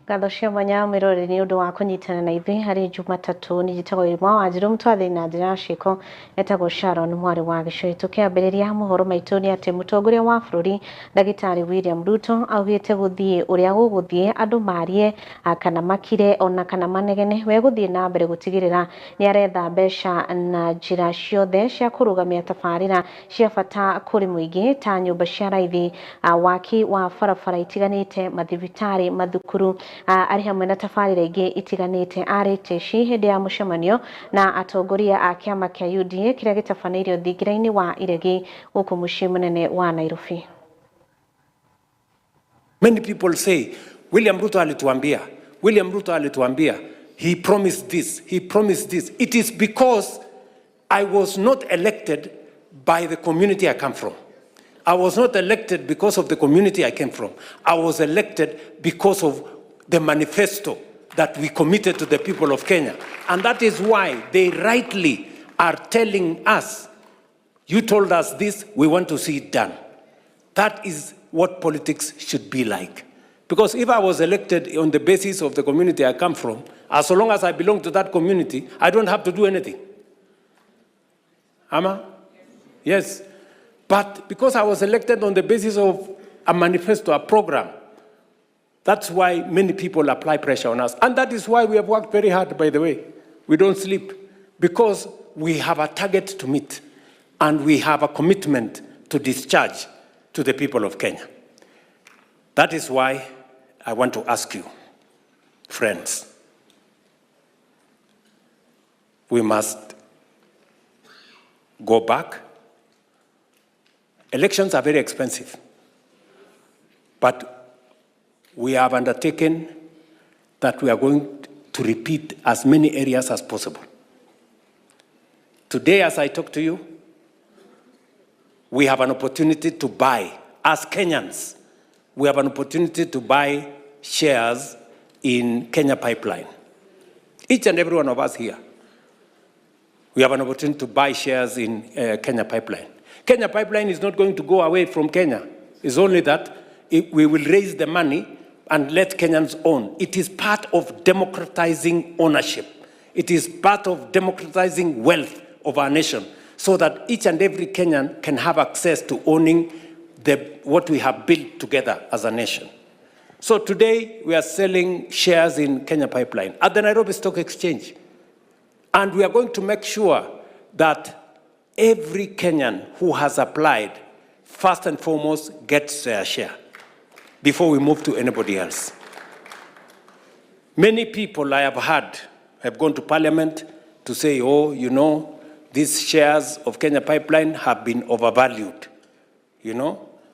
Ngatho cia mwanya mwĩroreri nĩ ũndũ wa kũnyitana na ithuĩ harĩ Jumatatũ. Nĩ njĩtagwo Irma Wanjirũ, mũtwathĩri na njĩra ya ciĩko etagwo Sharon mwarĩ wa Gĩcũhĩ. Tũkĩambĩrĩria mohoro maitũ nĩ atĩ mũtongoria wa bũrũri Ndagĩtarĩ William Ruto augĩte gũthiĩ ũrĩa gũgũthiĩ andũ marie kana makire ona kana manegene, we gũthiĩ na mbere gũtigĩrĩra nĩ aretha mbeca na njĩra ciothe cia kũrũgamia tabarĩra cia bata kũrĩ mũingĩ ta nyũmba cia raithi, waki wa barabara itiganĩte, mathibitarĩ, mathukuru, arĩ hamwe na tabarĩra ingĩ itiganĩte. Arĩtie ici hĩndĩ ya mũcemanio na atongoria a kĩama kĩa UDA kĩrĩa gĩtabanĩirio thingira-inĩ wa Iregi gũkũ mũciĩ mũnene wa Nairobi. Many people say, "William Ruto alituambia, William Ruto alituambia, he promised this, he promised this." It is because I was not elected by the community I come from. I was not elected because of the community I came from. I was elected because of the manifesto that we committed to the people of Kenya. And that is why they rightly are telling us, "You told us this, we want to see it done." That is what politics should be like. Because if I was elected on the basis of the community I come from, as long as I belong to that community, I don't have to do anything. Ama? Yes. But because I was elected on the basis of a manifesto, a program, that's why many people apply pressure on us. And that is why we have worked very hard, by the way. We don't sleep because we have a target to meet and we have a commitment to discharge to the people of Kenya. That is why I want to ask you, friends, we must go back. Elections are very expensive, but we have undertaken that we are going to repeat as many areas as possible. Today, as I talk to you, we have an opportunity to buy, as Kenyans, we have an opportunity to buy shares in Kenya Pipeline. Each and every one of us here, we have an opportunity to buy shares in Kenya Pipeline. Kenya Pipeline is not going to go away from Kenya. It's only that we will raise the money and let Kenyans own. It is part of democratizing ownership. It is part of democratizing wealth of our nation so that each and every Kenyan can have access to owning what we have built together as a nation. So today we are selling shares in Kenya Pipeline at the Nairobi Stock Exchange. And we are going to make sure that every Kenyan who has applied, first and foremost, gets their share before we move to anybody else. Many people I have heard have gone to parliament to say, "Oh, these shares of Kenya Pipeline have been overvalued.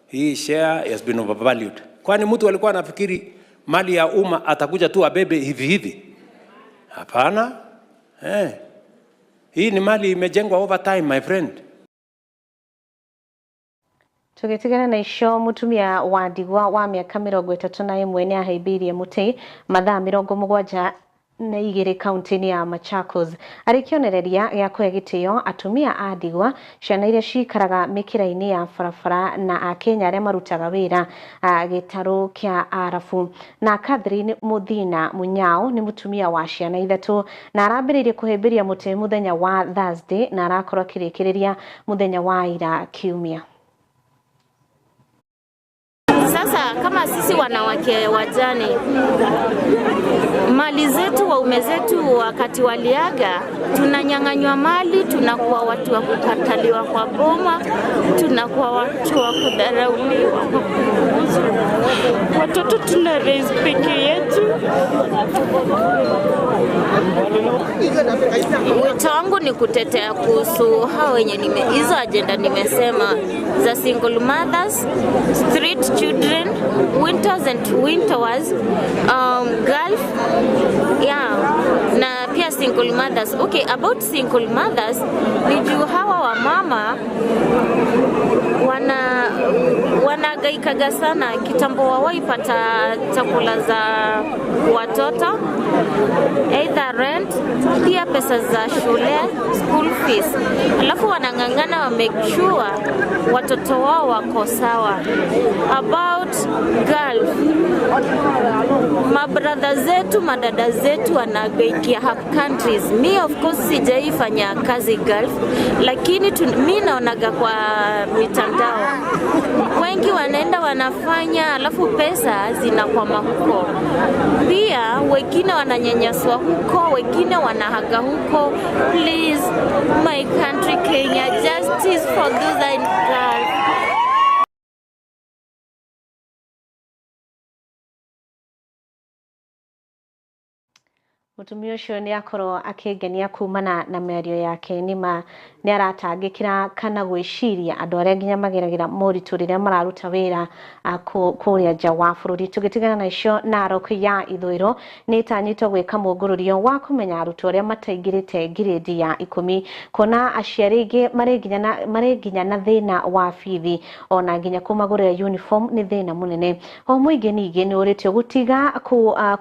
Hii share has been overvalued." Kwani mtu alikuwa anafikiri mali ya umma atakuja tu abebe hivi hivi? Hapana. Eh. Hii ni mali imejengwa over time, my friend. Tũgĩtigana na icio, mũtumia wa ndigwa wa mĩaka 31 nĩ ahaimbĩirie mũtĩ mathaa 72 kaunti-inĩ ya Machakos arĩ kĩonereria gĩa kũhe gĩtĩo atumia a ndigwa, ciana iria cikaraga mĩkĩra-inĩ ya barabara na akenya arĩa marutaga wĩra gĩtarũ kĩa Arabu. Na Catherine Muthina Munyao nĩ mũtumia wa ciana ithatũ na arambĩrĩirie kũhĩmbĩria mũtĩ mũthenya wa Thursday na arakorwo akĩrĩkĩrĩria mũthenya wa ira kiumia. Sasa kama sisi wanawake wajane, mali zetu, waume zetu wakati waliaga, tunanyang'anywa mali, tunakuwa watu wa kukataliwa kwa boma, tunakuwa watu wa kudharauliwa. Watoto tuna raise peke yetu. Wito wangu ni kutetea kuhusu hao wenye nime, hizo agenda nimesema za single mothers, street children, winters and winters, girls, yeah, na pia single mothers. Okay, about single mothers ni juu hawa wamama wanagaikaga sana kitambo wawaipata chakula za watoto, either rent, pia pesa za shule, school fees, alafu wanang'ang'ana wa make sure watoto wao wako sawa. About Gulf, mabrother zetu, madada zetu wanagaikia half countries. Mi of course sijaifanya kazi Gulf, lakini mi naonaga kwa mitandao wengi wanaenda wanafanya, alafu pesa zinakwama huko. Pia wengine wananyanyaswa huko, wengine wanahaga huko. Please, my country Kenya, justice for those in Gulf. Mutumia ũcio nĩ akorwo akĩngenia kumana na mĩario yake nĩma nĩ aratangĩkĩra kana gwĩciria andũ arĩa nginya mageragĩra moritũ rĩrĩa mararuta wĩra kũrĩa nja wa bũrũri. Tũgĩtigana na icio, Narok ya ithũĩro nĩ ĩtanyĩtwo gwĩka mũngũrũrio wa kũmenya arutwo arĩa mataingĩrĩte ngirĩndi ya 10, kuona aciari aingĩ marĩ nginya na thĩna wa bithi ona nginya kũmagũrĩra uniform nĩ thĩna mũnene. O mũingĩ ningĩ nĩ ũrĩtio gũtiga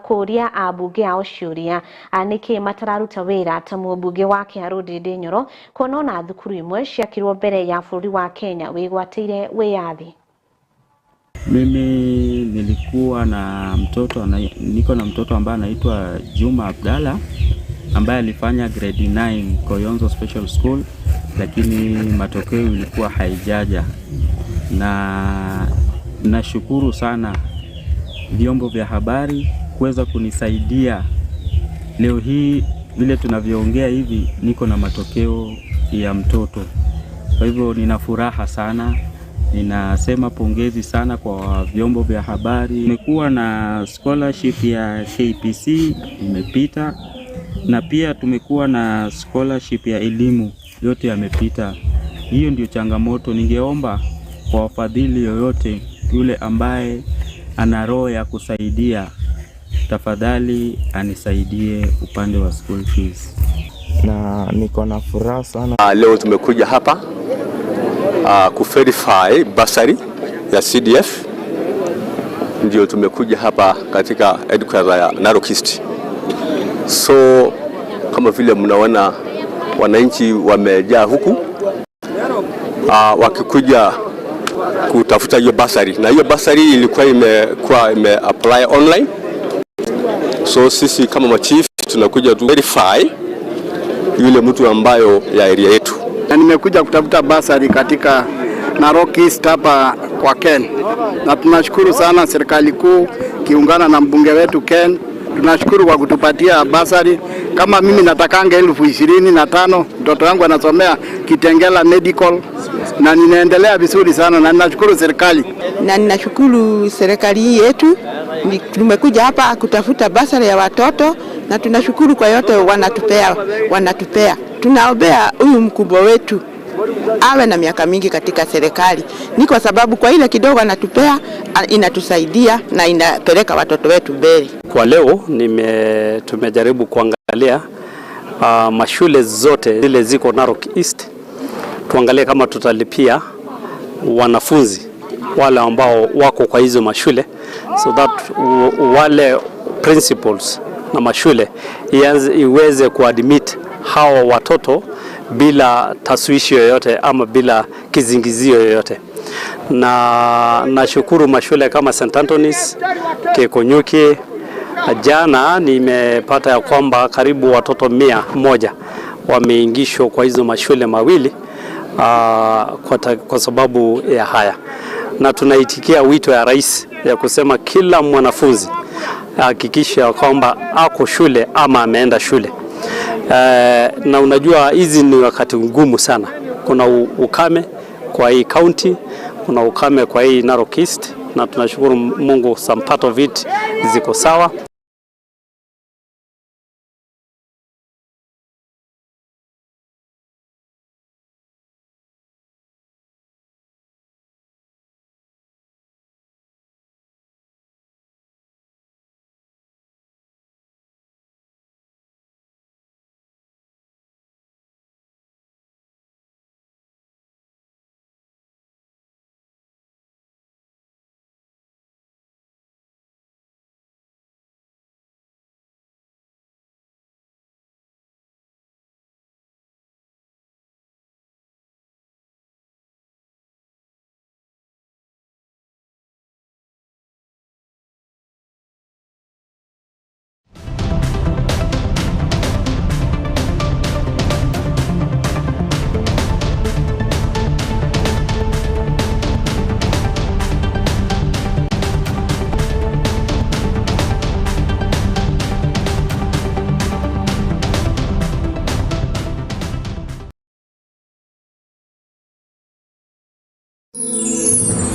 kũria ambunge ao ciũria nĩkĩ matararuta wĩra ta mũmbunge wa Kĩharũ Ndĩndĩ Nyoro, kuona ona thukuru imwe ciakirwo mbere ya bũrũri wa Kenya wĩgwatĩire wĩyathi. Mimi nilikuwa na mtoto, niko na mtoto ambaye anaitwa Juma Abdalla ambaye alifanya grade 9 Koyonzo Special School, lakini matokeo ilikuwa haijaja, na nashukuru sana vyombo vya habari kuweza kunisaidia. Leo hii vile tunavyoongea hivi niko na matokeo ya mtoto. Kwa hivyo nina furaha sana, ninasema pongezi sana kwa vyombo vya habari. Nimekuwa na scholarship ya KPC imepita, na pia tumekuwa na scholarship ya elimu, yote yamepita. Hiyo ndio changamoto. Ningeomba kwa wafadhili yoyote yule ambaye ana roho ya kusaidia, tafadhali anisaidie upande wa school fees. Na niko na furaha sana. Leo tumekuja hapa kuverify bursary ya CDF. Ndio tumekuja hapa katika headquarters ya Narok East. So kama vile mnaona wananchi wamejaa huku wakikuja kutafuta hiyo bursary, na hiyo bursary ilikuwa imekuwa ime apply online. So sisi kama machief tunakuja tu verify yule mtu ambayo ya area yetu. Na nimekuja kutafuta basari katika Narok East hapa kwa Ken. Na tunashukuru sana serikali kuu kiungana na mbunge wetu Ken. Tunashukuru kwa kutupatia basari. Kama mimi natakanga 25,000, mtoto wangu anasomea Kitengela Medical na ninaendelea vizuri sana na ninashukuru serikali. Na ninashukuru serikali yetu. Tumekuja hapa kutafuta basari ya watoto na tunashukuru kwa yote wanatupea. Tunaombea huyu mkubwa wetu awe na miaka mingi katika serikali. Ni kwa sababu kwa ile kidogo anatupea inatusaidia na inapeleka watoto wetu mbele. Kwa leo tumejaribu kuangalia mashule zote zile ziko Narok East, tuangalie kama tutalipia wanafunzi wale ambao wako kwa hizo mashule, so that wale principals na mashule iweze kuadmit hawa watoto bila taswishi yoyote ama bila kizingizio yoyote. Na nashukuru mashule kama St. Anthony's, Kekonyuki. Jana nimepata ya kwamba karibu watoto 100 wameingishwa kwa hizo mashule mawili kwa sababu ya haya. Na tunaitikia wito ya rais ya kusema kila mwanafunzi hakikisha kwamba ako shule ama ameenda shule. Na unajua hizi ni wakati ngumu sana. Kuna ukame kwa hii county, kuna ukame kwa hii Narok East, na tunashukuru Mungu some part of it ziko sawa.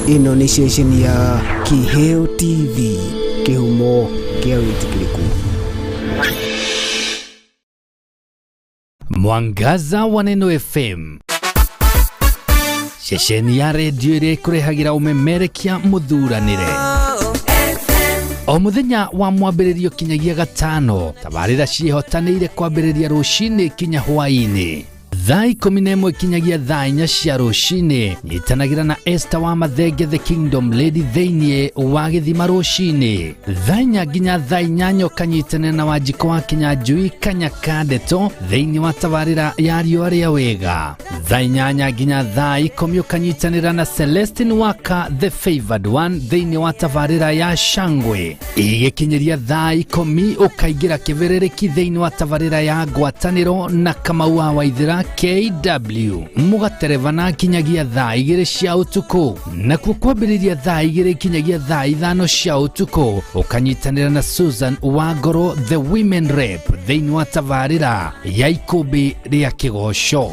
Ĩno nĩ ceceni ya Kĩheo TV, kĩhumo kĩa wĩtĩkĩrĩku. Mwangaza wa Neno FM, ceceni ya redio ĩrĩa ĩkũrehagĩra ũmemerekia mũthuranĩre o mũthenya wa mwambĩrĩrio kinyagia gatano. Tabarĩra ciĩhotanĩire kwambĩrĩria rũcinĩ kinya hwaĩ-inĩ thaa 11 kinyagia thaa 4 cia rũcinĩ. Nyitanagĩra na Esther wa Mathenge the Kingdom Lady thĩinĩ wa gĩthima rũcinĩ thaa 4 nginya thaa 8, ũkanyitanĩra na Wanjikũ wa Kinyanjui Kanyaka Ndeto thĩinĩ wa tabarĩra ya riũa rĩa wega. Thaa 8 nginya thaa 10 ũkanyitanĩra na Celestine Waka the Favored One thĩinĩ wa tabarĩra ya Shangwe. Igĩkinyĩria thaa 10 ũkaingĩra kĩbĩrĩrĩki thĩinĩ wa tabarĩra ya ngwatanĩro na Kamau wa Waithĩra KW, mũgaterevana kinyagia thaa 2 cia ũtukũ. Nakuo kwambĩrĩria thaa 2 kinyagia thaa 5 cia ũtukũ ũkanyitanĩra na Susan Wangoro the Women Rep thĩinĩ wa tabarĩra ya ikũmbĩ rĩa kĩgoco.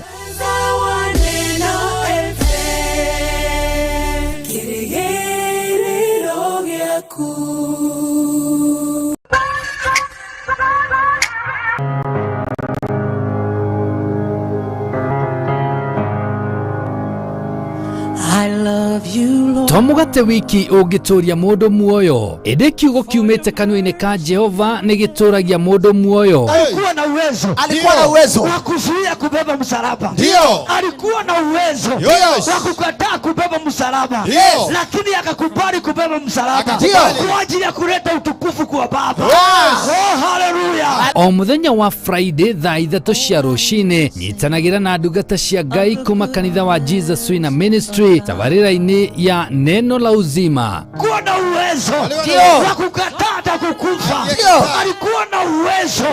To mũgate wiki ũngĩtũria mũndũ muoyo, ĩndĩ kiugo kiumĩte kanua-inĩ ka Jehova nĩ gĩtũragia mũndũ muoyo. Alikuwa na uwezo, alikuwa na uwezo wa kuzuia kubeba msalaba. Ndio. Alikuwa na uwezo wa kukataa kubeba msalaba, lakini akakubali kubeba msalaba kwa ajili ya kuleta utukufu kwa Baba. Oh, haleluya. O mũthenya wa Friday thaa 3 cia rũcinĩ nyitanagĩra na ndungata cia Ngai kuma kanitha wa Jesus Winner Ministry tabarĩra-inĩ ya Neno la Uzima. Alikuwa na uwezo wa kukataa hata kukufa. Alikuwa na uwezo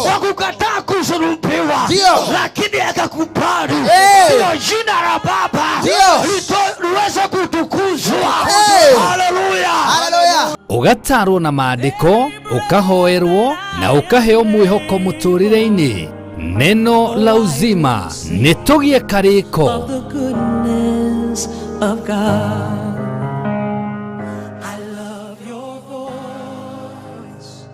wa kukataa kusulubiwa, lakini akakubali ndio jina la Baba liweze kutukuzwa. Haleluya. Haleluya. Ũgatarwo na maandĩko, ũkahoerwo na ũkaheo mwĩhoko mũtũrĩre-inĩ. Neno la Uzima nĩ tũgĩe karĩko. Of God. I love your voice.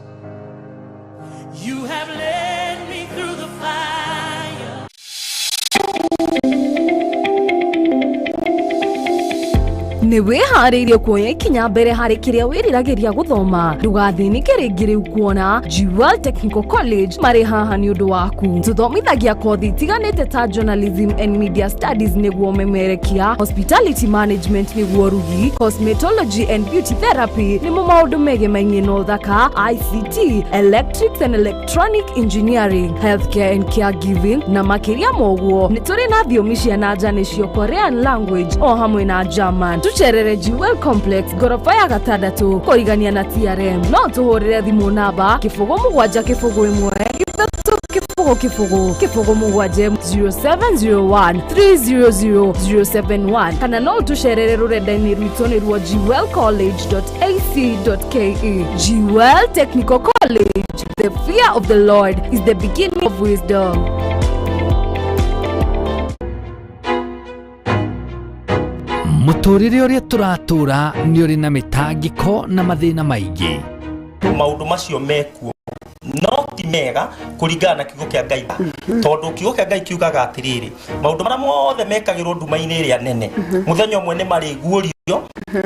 You have led me through the fire. Nĩ wĩharĩirie kuoya ikinya mbere harĩ kĩrĩa wĩriragĩria gũthoma. Ndũgathĩnĩke rĩngĩ rĩu kuona Jewel Technical College marĩ haha nĩ ũndũ waku. Tũthomithagia kothi itiganĩte ta Journalism and Media Studies nĩguo memerekia, Hospitality Management nĩguo rugi, Cosmetology and Beauty Therapy nĩmo maũndũ megemainie na ũthaka, ICT, Electrics and Electronic Engineering, Healthcare and Caregiving na makĩria ma ũguo. Nĩ tũrĩ na thiomi cia na nja nĩcio Korean language o hamwe na German. Tucerere Jewel Complex ngoroba ya 6 kũrigania na TRM. No tũhũrĩre thimũ namba 0 7 0 1 3 0 0 0 7 0701 300 071 kana no tũcerere rũrenda-inĩ rwitũ nĩruo jewelcollege.ac.ke. Jewel Technical College, the fear of the Lord is the beginning of wisdom. Mũtũrĩre ũrĩa tũratũra nĩ ũrĩ na mĩtangĩko na mathĩna maingĩ. Maũndũ macio mekuo no ti mega kũringana na kiugo kĩa Ngai, tondũ kiugo kĩa Ngai kiugaga atĩrĩrĩ, maũndũ marĩa mothe mekagĩrwo nduma-inĩ ĩrĩa nene mũthenya ũmwe nĩ marĩguũrio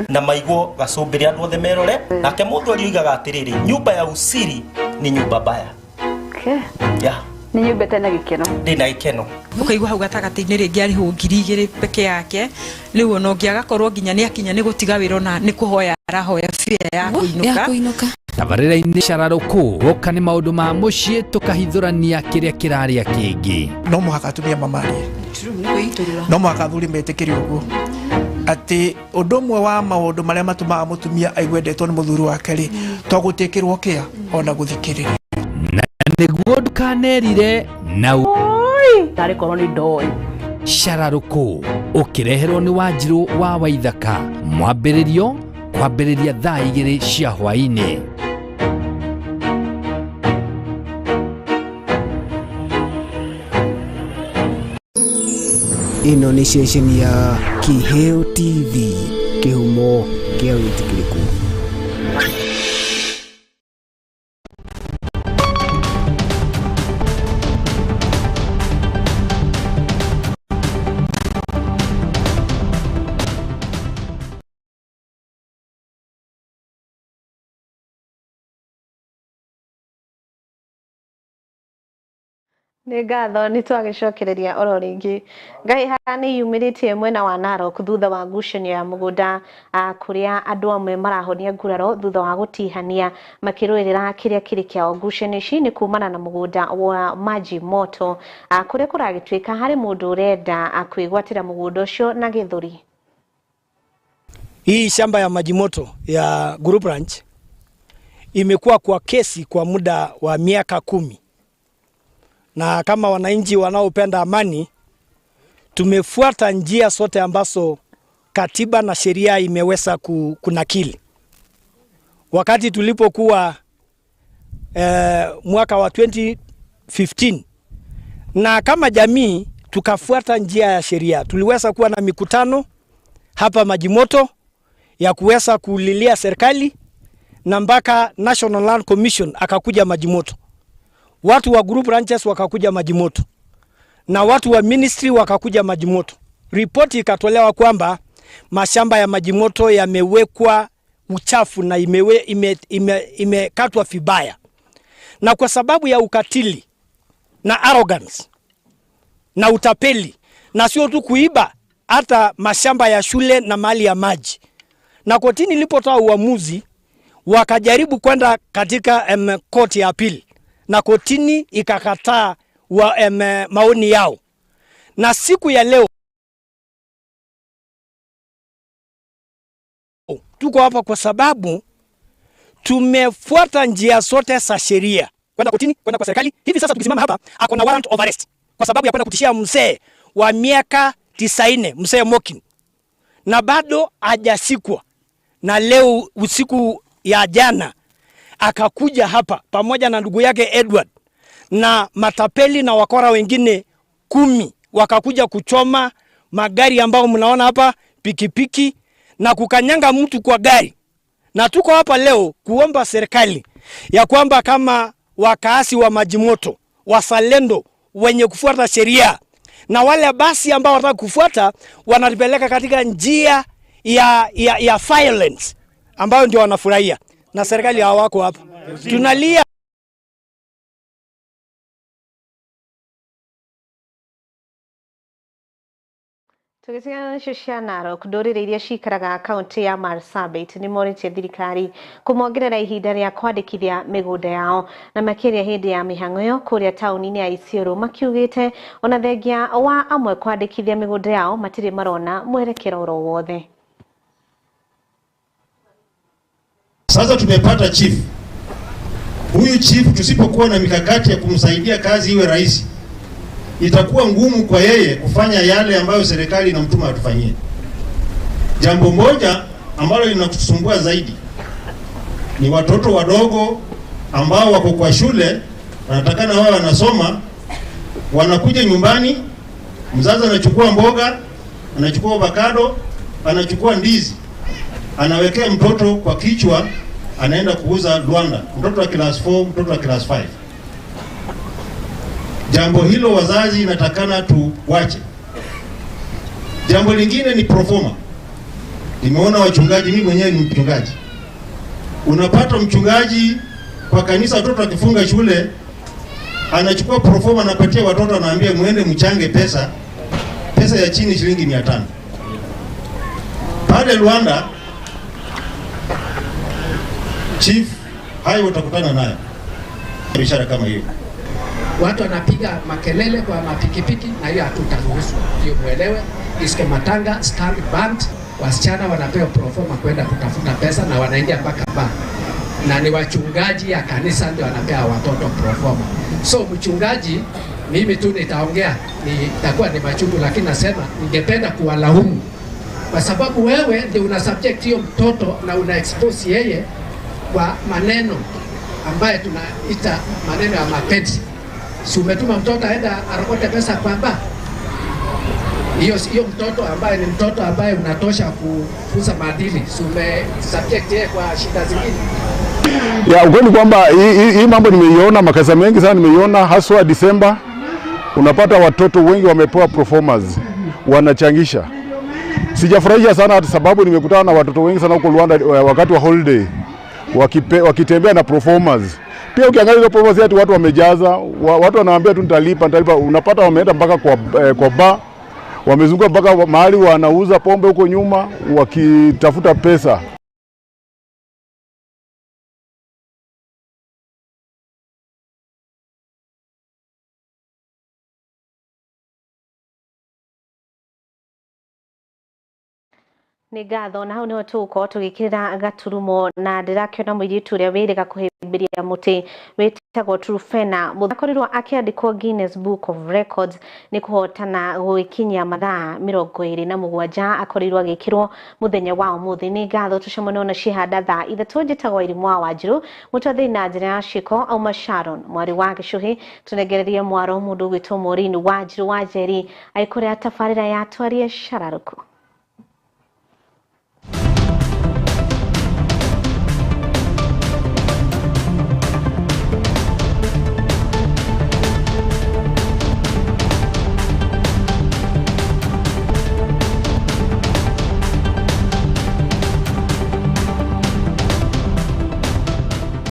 na maigwo gacũmbĩrĩ andũ othe merore. Nake mũthuri oigaga atĩrĩrĩ, nyumba ya usiri ni nyumba mbaya. Yeah. Nĩ nyumba ĩtarĩ na gĩkeno. Ndĩ na gĩkeno. Ũkaigua hau gatagatĩ-inĩ rĩngĩ arĩhwo 2,000 peke yake, rĩu ona ũngĩ agakorwo nginya nĩ akinya nĩ gũtiga wĩra ona nĩ kũhoya arahoya bia ya kũinũka. Tabarĩra-inĩ cararũkũ gũka nĩ maũndũ ma mũciĩ tũkahithũrania kĩrĩa kĩrarĩa kĩngĩ. No mũhaka atumia mamarie, no mũhaka athuri metĩkĩre ũguo atĩ ũndũ ũmwe wa maũndũ marĩa matũmaga mũtumia aigue endetwo nĩ mũthuri wake rĩ, to gũtĩkĩrwo kĩa ona gũthikĩrĩria. Na nĩguo ndũkanerire na tarĩ korwo nĩ ndoĩ. Cararũkũ ũkĩreherwo nĩ Wanjirũ wa Waithaka, mwambĩrĩrio kwambĩrĩria thaa 2 cia hwaĩ-inĩ. Ĩno nĩ ceceni ya Kĩheo TV, Kĩhumo kĩa wĩtĩkĩrĩku. Nĩ ngatho nĩ twagĩcokereria oro rĩngĩ. Ngai haha nĩ yumĩrĩtie mwena wa Narok thutha wa ngucanio ya mũgũnda kũrĩa andũ amwe marahonia nguraro thutha wa gũtihania makĩrũĩrĩra kĩrĩa kĩrĩ kĩao. Ngucanio ici nĩ kumana na mũgũnda wa Maji Moto kũrĩa kũragĩtuĩka harĩ mũndũ ũrenda kwĩgwatĩra mũgũnda ũcio na gĩthũri. Hii shamba ya Maji Moto ya Group Ranch imekuwa kwa kesi kwa muda wa miaka 10. Na kama wananchi wanaopenda amani, tumefuata njia sote ambazo katiba na sheria imeweza kunakili. Wakati tulipokuwa mwaka wa 2015, na kama jamii tukafuata njia ya sheria. Tuliweza kuwa na mikutano hapa Maji Moto ya kuweza kulilia serikali, na mpaka National Land Commission akakuja Maji Moto. Watu wa Group Ranches wakakuja Maji Moto na watu wa ministry wakakuja Maji Moto. Ripoti ikatolewa kwamba mashamba ya Maji Moto yamewekwa uchafu na imekatwa vibaya. Na kwa sababu ya ukatili na arrogance na utapeli, na sio tu kuiba hata mashamba ya shule na mali ya maji. Na kotini ilipotoa uamuzi, wakajaribu kwenda katika koti ya appeal, na kotini ikakataa maoni yao. Na siku ya leo tuko hapa kwa sababu tumefuata njia zote za sheria, kwenda kotini, kwenda kwa serikali. Hivi sasa tukisimama hapa, ako na warrant of arrest kwa sababu ya kwenda kutishia mzee wa miaka 90, mzee Mokin, na bado hajasikwa. Na leo usiku ya jana akakuja hapa pamoja na ndugu yake Edward na matapeli na wakora wengine 10, wakakuja kuchoma magari ambao mnaona hapa, pikipiki, na kukanyanga mtu kwa gari. Na tuko hapa leo kuomba serikali ya kwamba kama wakaasi wa Maji Moto, wazalendo wenye kufuata sheria, na wale basi ambao wanataka kufuata wanatupeleka katika njia ya violence ambayo ndio wanafurahia, na serikali hawako hapa. Tunalia. Tũgĩtigana nacio cia Narok, ndũrĩrĩ iria cikaraga kaunti ya Marsabit nĩ morĩtie thirikari kũmongerera ihinda rĩa kwandĩkithia mĩgũnda yao, na makĩria hĩndĩ ya mĩhang'o ĩyo kũrĩa taũni-inĩ ya Isiolo, makiugĩte ona thengia wa amwe kwandĩkithia mĩgũnda yao matirĩ marona mwerekero oro wothe. Sasa tumepata chief. Huyu chief tusipokuwa na mikakati ya kumsaidia kazi iwe rahisi, itakuwa ngumu kwa yeye kufanya yale ambayo serikali inamtuma atufanyie. Jambo moja ambalo linakusumbua zaidi ni watoto wadogo ambao wako kwa shule, wanatakana wao wanasoma, wanakuja nyumbani, mzazi anachukua mboga, anachukua avocado, anachukua ndizi, anawekea mtoto kwa kichwa, anaenda kuuza Rwanda, mtoto wa class 4, mtoto wa class 5. Jambo hilo wazazi inatakana tuwache. Jambo lingine ni proforma. Nimeona wachungaji, mimi mwenyewe ni mchungaji. Unapata mchungaji kwa kanisa, watoto akifunga shule anachukua proforma, anapatia watoto, anaambia muende mchange pesa, pesa ya chini shilingi 500. Pale Rwanda chief hayo utakutana nayo biashara kama hiyo. Watu wanapiga makelele kwa mapikipiki, na hiyo hatutaruhusu. Hiyo muelewe. Disco matanga stand band, wasichana wanapewa proforma kwenda kutafuta pesa na wanaingia mpaka bar. Na ni wachungaji ya kanisa ndio wanapea watoto proforma. So mchungaji, mimi tu nitaongea, nitakuwa ni machungu, lakini nasema ningependa kuwalaumu kwa sababu wewe ndio una subject hiyo mtoto na una expose yeye kwa maneno ambaye tunaita maneno ya mapenzi. Si umetuma mtoto aenda arokote pesa kwa bar? Hiyo hiyo mtoto ambaye ni mtoto ambaye unatosha kufunza maadili, si ume subject yeye kwa shida zingine. Ya ukweli kwamba hii mambo nimeiona makasa mengi sana, nimeiona haswa Disemba. Unapata watoto wengi wamepewa performers wanachangisha. Sijafurahia sana hata sababu nimekutana na watoto wengi sana huko Rwanda wakati wa holiday wakitembea na performers. Pia ukiangalia hizo performers ati watu wamejaza, watu wanawaambia tu nitalipa, nitalipa. Unapata wameenda mpaka kwa bar, wamezunguka mpaka mahali wanauza pombe huko nyuma wakitafuta pesa. Nĩ ngatho na hau nĩho tũgũkorwo tũgĩkĩra gaturumo na ndĩrakĩona mũirĩtu ũrĩa wĩrĩga kũhĩmbĩria mũtĩ wĩtagwo Trufena akorirwo akĩandĩkwo Guinness Book of Records nĩ kũhotana gũgĩkinyia mathaa 27 akorirwo agĩkĩrwo mũthenya wa ũmũthĩ. Nĩ ngatho tũcemanie ona cihanda thaa 3. Njĩtagwo Irimũ wa Wanjirũ mũtwathĩri na njĩra ya ciĩko auma Sharon mwarĩ wa Gĩcũhĩ tũnengererie mwaro mũndũ ũgwĩtwo Maureen Wanjirũ wa Njeri agĩkũrĩa tabarĩra ya Twarie Shararũku.